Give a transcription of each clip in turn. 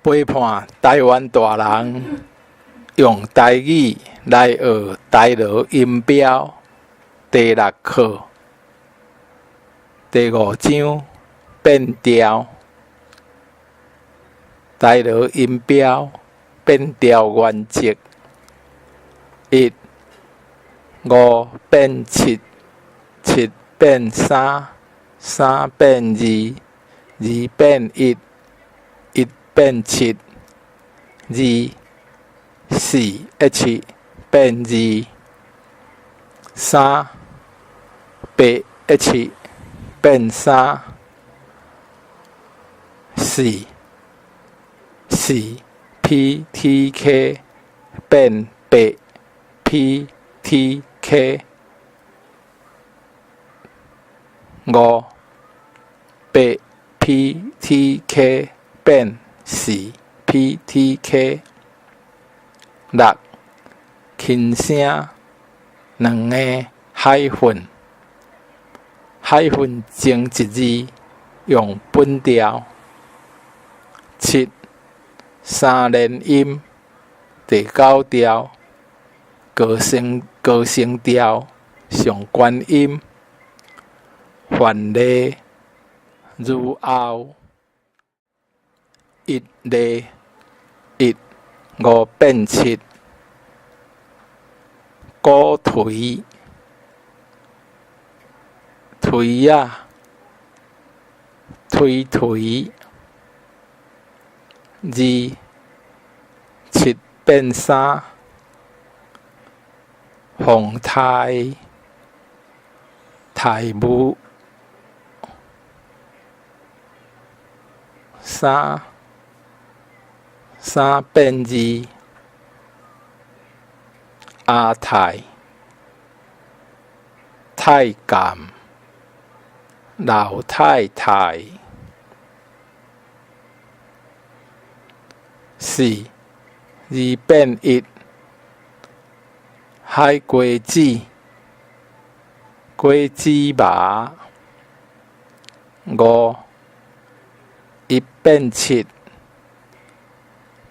陪伴臺灣大人用台語來學台羅音標第六課第五章變調。台羅音標變調原則：一、五變七，七變三，三變二，二變一，一變七。二、四 H 變二，三、八 H 變三，四、四 P T K 變八 P T K，五、八 P T K 變四 P T K，六、輕聲兩個海混，海混前一字用本調。七、三連音第九調高聲高聲調上懸音範例如後。一例一五變七，鼓槌槌仔推槌。二、七變三，風颱颱霧。三、三變二，阿太太監老太太。四、二變一，海瓜子果子麻。五、一變七，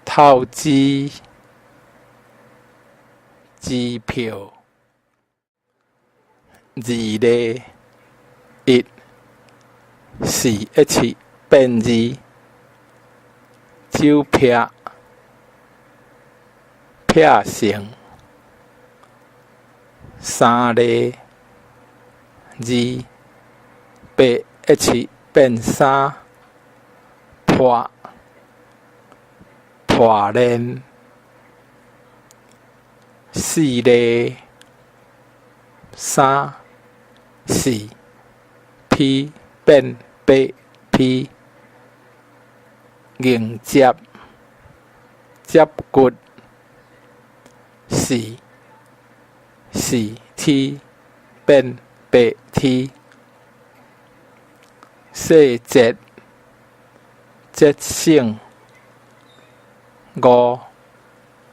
透支支票。二例一，四 H 變二，酒癖癖性。三例二，八 H 變三，破破練。四例三，四 P 變八 P，迎接接骨。四、四 T 變八 T，細節節省。五、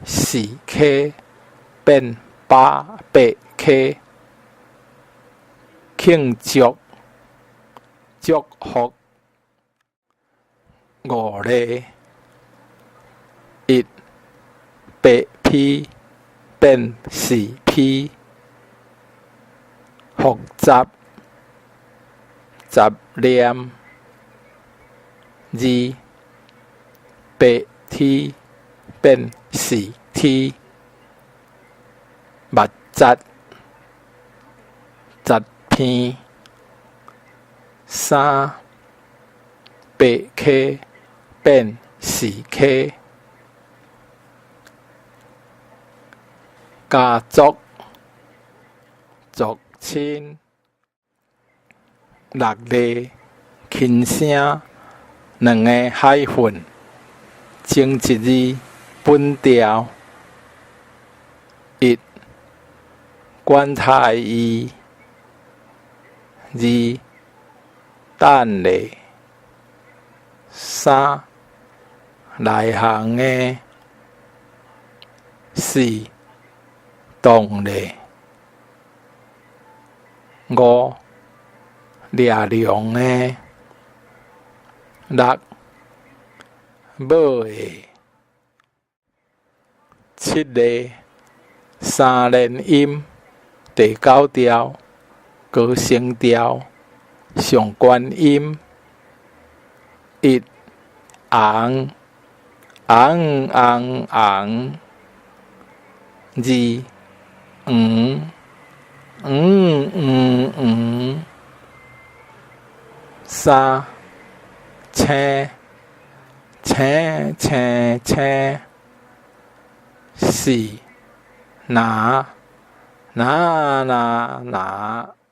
四 K 變八八 K，慶祝祝福。五例一，八 P 變四 P，複雜雜念。二、八 T 變四 T，密集雜片。三、八 K 變四 K，家族族親。六例輕聲兩个海混前一字本調。一、管太伊。二、等咧。三、內行的。四、動咧。五、掠龍的。六、母的。七个三連音，第九調高聲調上懸音，一紅紅紅紅，二黃黃黃黃，三青青青青，四藍藍藍藍。